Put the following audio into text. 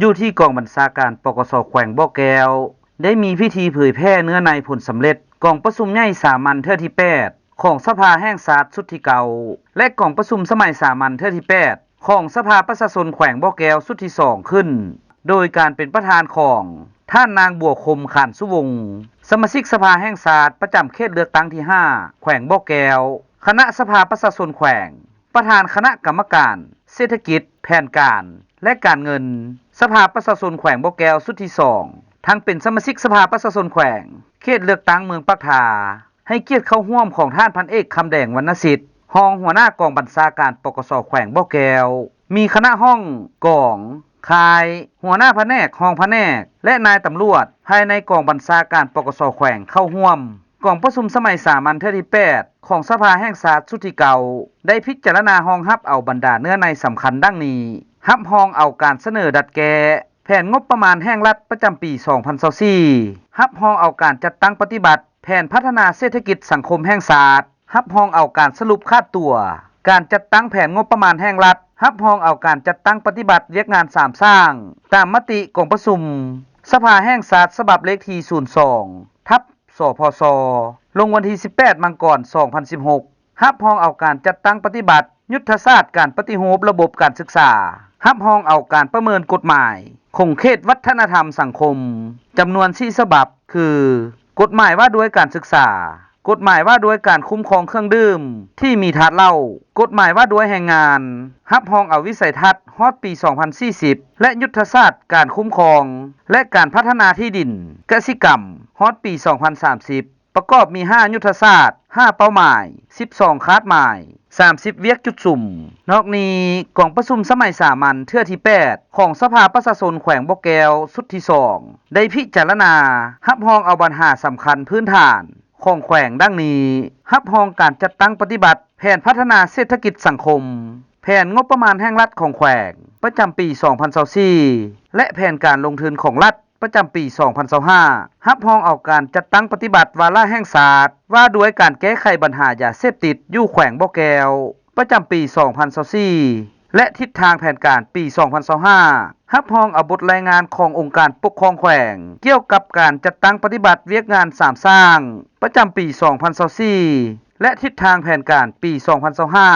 ຢູ່ທີ່ກອງບັນຊາການ ປກສ ແຂວງບໍ່ແກ້ວ ໄດ້ມີພິທີເຜີຍແຜ່ເນື້ອໃນຜົນສຳເລັດ ກອງປະຊຸມໃຫຍ່ສາມັນເທື່ອທີແປດ ຂອງສະພາແຫ່ງຊາດຊຸດທີເກົ້າ ແລະ ກອງປະຊຸມສະໄໝສາມັນເທື່ອທີແປດ ຂອງສະພາປະຊາຊົນແຂວງບໍ່ແກ້ວຊຸດທີສອງຂຶ້ນ ໂດຍການເປັນປະທານຂອງ ທ່ານນາງ ບົວຄົມ ຂານສຸວົງ ສະມາຊິກສະພາແຫ່ງຊາດປະຈຳເຂດເລືອກຕັ້ງທີຫ້າ ແຂວງບໍ່ແກ້ວ, ຄະນະສະພາປະຊາຊົນແຂວງ, ປະທານຄະນະກຳມະການເສດຖະກິດ, ແຜນການ ແລະ ການເງິນ ສະພາປະຊາຊົນແຂວງບໍ່ແກ້ວຊຸດທີສອງ, ທັງເປັນສະມາຊິກສະພາປະຊາຊົນແຂວງ ເຂດເລືອກຕັ້ງເມືອງປາກທາ, ໃຫ້ກຽດເຂົ້າຮ່ວມຂອງທ່ານພັນເອກ ຄຳແດງ ວັນນະສິດ ຮອງຫົວໜ້າກອງບັນຊາການ ປກສ ແຂວງບໍ່ແກ້ວ, ມີຄະນະຫ້ອງ, ກອງ, ຄ້າຍ, ຫົວໜ້າພະແນກ, ຮອງພະແນກ ແລະ ນາຍຕຳຫຼວດພາຍໃນກອງບັນຊາການ ປກສ ແຂວງເຂົ້າຮ່ວມ. ກອງປະຊຸມສະໄໝສາມັນເທື່ອທີແປດ ຂອງສະພາແຫ່ງຊາດຊຸດທີເກົ້າ ໄດ້ພິຈາລະນາຮອງຮັບເອົາບັນດາເນື້ອໃນສຳຄັນດັ່ງນີ້: ຮັບຮອງເອົາການສະເໜີດັດແກ້ແຜນງົບປະມານແຫ່ງລັດປະຈຳປີສອງພັນຊາວສີ່, ຮັບຮອງເອົາການຈັດຕັ້ງປະຕິບັດແຜນພັດທະນາເສດຖະກິດສັງຄົມແຫ່ງຊາດ, ຮັບຮອງເອົາການສະຫຼຸບຂາດຕົວການຈັດຕັ້ງແຜນງົບປະມານແຫ່ງລັດ, ຮັບຮອງເອົາການຈັດຕັ້ງປະຕິບັດວຽກງານສາມສ້າງ ຕາມມະຕິກອງປະຊຸມສະພາແຫ່ງຊາດສະບັບເລກທີສູນສອງ ທັບ ສພຊ ລົງວັນທີສິບແປດ ມັງກອນ ສອງພັນສິບຫົກ, ຮັບຮອງເອົາການຈັດຕັ້ງປະຕິບັດຍຸດທະສາດການປະຕິຮູບລະບົບການສຶກສາ, ຮັບຮອງເອົາການປະເມີນກົດໝາຍຂົງເຂດວັດທະນະທຳສັງຄົມ ຈຳນວນສີ່ສະບັບ ຄື ກົດໝາຍວ່າດ້ວຍການສຶກສາ, ກົດໝາຍວ່າດ້ວຍການຄຸ້ມຄອງເຄື່ອງດື່ມທີ່ມີທາດເຫຼົ້າ, ກົດໝາຍວ່າດ້ວຍແຮງງານ, ຮັບຮອງເອົາວິໄສທັດຮອດປີສອງພັນສີ່ສິບ ແລະ ຍຸດທະສາດການຄຸ້ມຄອງ ແລະ ການພັດທະນາທີ່ດິນກະສິກຳຮອດປີສອງພັນສາມສິບ ປະກອບມີຫ້າຍຸດທະສາດ, ຫ້າເປົ້າໝາຍ, ສິບສອງຄາດໝາຍ, ສາມສິບວຽກຈຸດສຸມ. ນອກນີ້, ກອງປະຊຸມສະໄໝສາມັນເທື່ອທີແປດ ຂອງສະພາປະຊາຊົນແຂວງບໍ່ແກ້ວຊຸດທີສອງ ໄດ້ພິຈາລະນາຮັບຮອງເອົາບັນຫາສຳຄັນພື້ນຖານຂອງແຂວງດັ່ງນີ້: ຮັບຮອງການຈັດຕັ້ງປະຕິບັດແຜນພັດທະນາເສດຖະກິດສັງຄົມ, ແຜນງົບປະມານແຫ່ງລັດຂອງແຂວງປະຈຳປີສອງພັນຊາວສີ່ ແລະ ແຜນການລົງທຶນຂອງລັດ ປະຈຳປີສອງພັນຊາວຫ້າ, ຮັບຮອງເອົາການຈັດຕັ້ງປະຕິບັດວາລະແຫ່ງຊາດວ່າດ້ວຍການແກ້ໄຂບັນຫາຢາເສບຕິດຢູ່ແຂວງບໍ່ແກ້ວ ປະຈຳປີສອງພັນຊາວສີ່ ແລະ ທິດທາງແຜນການປີສອງພັນຊາວຫ້າ, ຮັບຮອງເອົາບົດລາຍງານຂອງອົງການປົກຄອງແຂວງ ກ່ຽວກັບການຈັດຕັ້ງປະຕິບັດວຽກງານສາມສ້າງ ປະຈຳປີສອງພັນຊາວສີ່ ແລະ ທິດທາງແຜນການປີສອງພັນຊາວຫ້າ